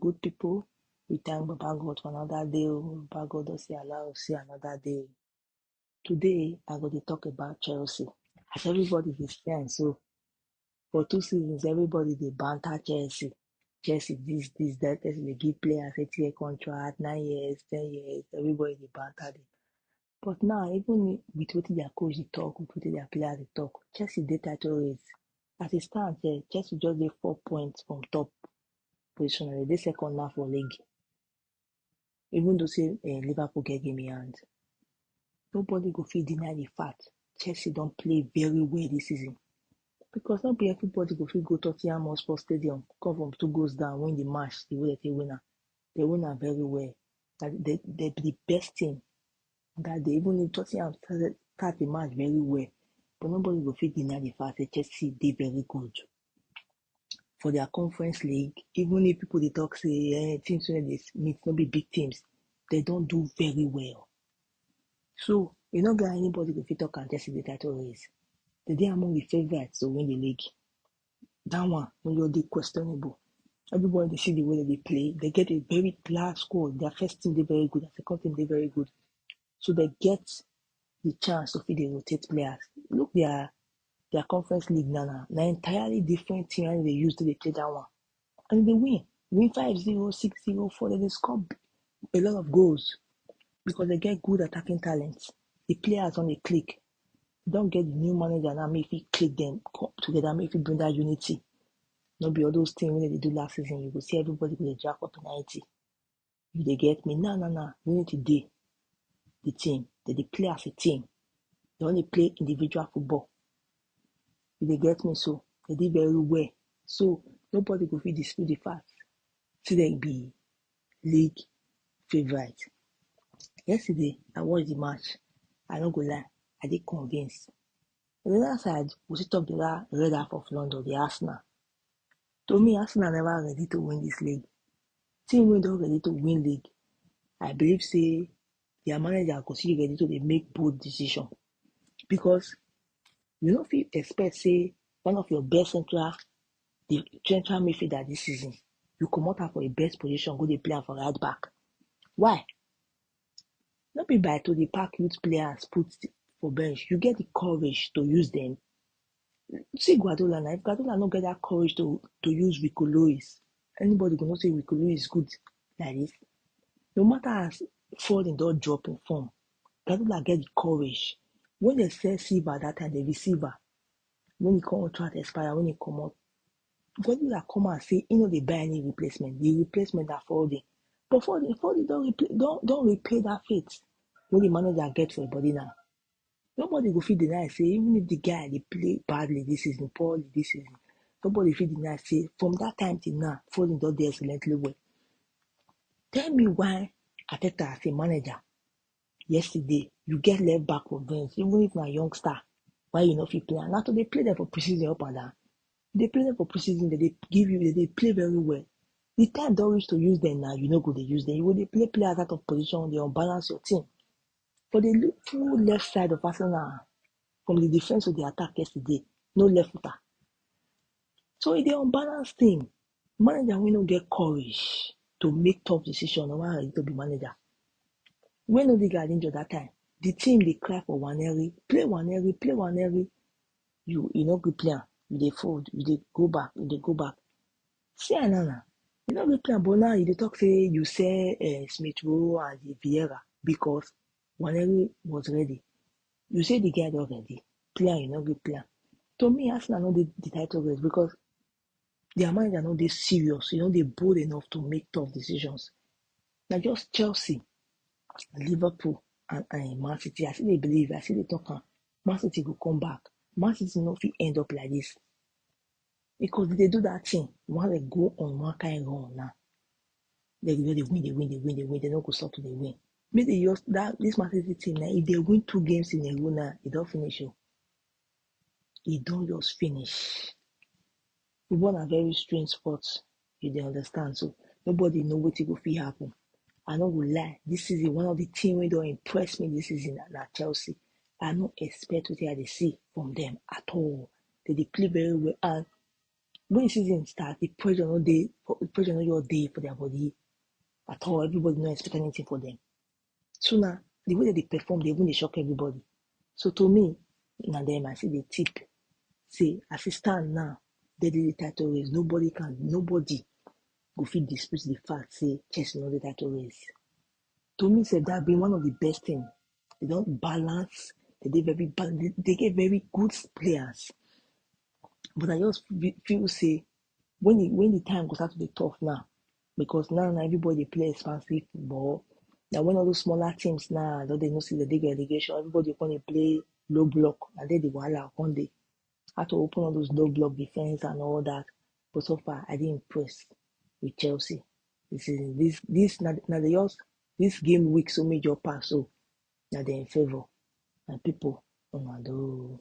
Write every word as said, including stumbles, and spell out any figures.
Good people, we thank Baba God for another day. Oh, Baba God don say allow us see another day. Today, I go dey talk about Chelsea. As everybody dey shine so, for two seasons, everybody dey banter Chelsea. Chelsea this, this, that. Chelsea dey give players eight-year contract, nine years, ten years. Everybody dey banter them. But now, even with wetin their coach dey talk, with wetin their players dey talk, Chelsea dey title race. As e stand, eh, Chelsea just dey four points from top position, and they dey second now for league. Even though say eh, Liverpool get game in hand, nobody go fit deny the fact Chelsea don play very well this season. Because no be everybody go fit go Tottenham Hotspur Stadium, come from two goals down, win the match the way they take win am. They win am very well. Na they, they be the best team that day. Even if Tottenham started, start the match very well, but nobody go fit deny the fact that Chelsea dey very good for their Conference League. Even if people dey talk say eh, teams wey dey meet no be big teams, they don do very well. So e no get anybody go fit talk am Chelsea dey title race. They dey among the favourites to win the league. That one no just dey questionable. Everybody dey see the way they dey play. They get a very large squad. Their first team dey very good. Their second team dey very good. So they get the chance to fit dey rotate players. Look their their Conference League now, na na entirely different team and they use to dey play that one. And they win. Win five zero, six zero, four, they dey score a lot of goals because they get good attacking talent. The players don dey click. They don get the new manager now, make fit click them co- together, make fit bring that unity. No be all those things wey they do last season. You go see everybody go dey drag for penalty. You dey get me? No, no, no. Unity dey. The team, they dey play as a team. They only play individual football. You dey get me? So they dey very well. So nobody go fit dispute the fact. See, they be league favourite. Yesterday, I watched the match. I no go lie, I dey convinced. On the other side, we still talk the other red half of London, the Arsenal. To me, Arsenal never ready to win this league. Team wey don ready to win league, I believe say their manager go still ready to dey make bold decision, because you no fit expect say one of your best central the central midfielder this season, you comot am for a best position, go dey play am for right back. Why? No be by to dey pack youth players put for bench. You get the courage to use them. See Guardiola now. If Guardiola no get that courage to to use Rico Lewis, anybody go know say Rico Lewis good like this. No matter as Foden don drop in form, Guardiola get the courage. When they sell Silva that time, they be Silva. When he come contract expire, when he come out, Guardiola come out say he no dey buy any replacement. The replacement na Foden. But Foden, Foden don repay, don, don repay that faith wey the manager get for him body now. Nobody go fit deny say even if the guy dey play badly this season, poorly this season, nobody fit deny say from that time till now, Foden don dey excellently well. Tell me why Arteta as a manager yesterday, you get left back for bench, even if na youngster, why you no fit play am? Na to dey play them for preseason up and down. They play them for preseason, they dey give you, they dey play very well. The time don reach to use them now, you no go dey use them. You go dey play players out of position, dey unbalance your team. For the li- full left side of Arsenal, from the defense to the attack yesterday, no left footer. So e dey unbalance team. Manager wey no get courage to make tough decision, no one ready to be manager. When Odegaard injure that time, the team dey cry for Waneri, play Waneri, play Waneri. You, you no gree play am. You dey fold, you dey go back, you dey go back. See am now, now. You no gree play am, but now you dey talk say you sell uh, Smith Rowe and Vieira because Waneri was ready. You say the guy don ready. Play am, you no gree play am. To me, Arsenal no dey the title race because their manager no dey serious. He no dey bold enough to make tough decisions. Na just Chelsea, Liverpool, and, and Man City. I still dey believe, I still dey talk am. Man City go come back. Man City no fit end up like this. Because they do that thing. One they go on one kind run now. They go dey win, they win, they win, they win. They no go stop to dey win. Make they just that this Man City team now. If they win two games in a row now, e don finish. Oh, e don just finish. Football na very strange sport. You dey understand, so nobody know wetin go fit happen. I no go lie, this season one of the team wey don impress me this season na, na Chelsea. I no expect wetin I dey see from them at all. They dey play very well, and when the season start, the pressure no dey, the pressure no just dey for their body at all. Everybody no expect anything for them. So now, the way that they perform, they even dey shock everybody. So to me, now them I see the tip. Say, as it stand now, they dey the title race. Nobody can, nobody go fit dispute the fact say Chelsea no dey title race. To me, say that been one of the best thing. They don't balance. They dey very bal- they, they get very good players. But I just fe- feel say when the when the time goes out to the tough now, because now, now everybody play expansive football. Now when all those smaller teams now don't they no see the big relegation, everybody gonna play low block and then the wahala come dey. How to open all those low block defense and all that. But so far, I didn't impress with Chelsea. This is this this not not the yours. This game week so major pass so now they in favor and people on do.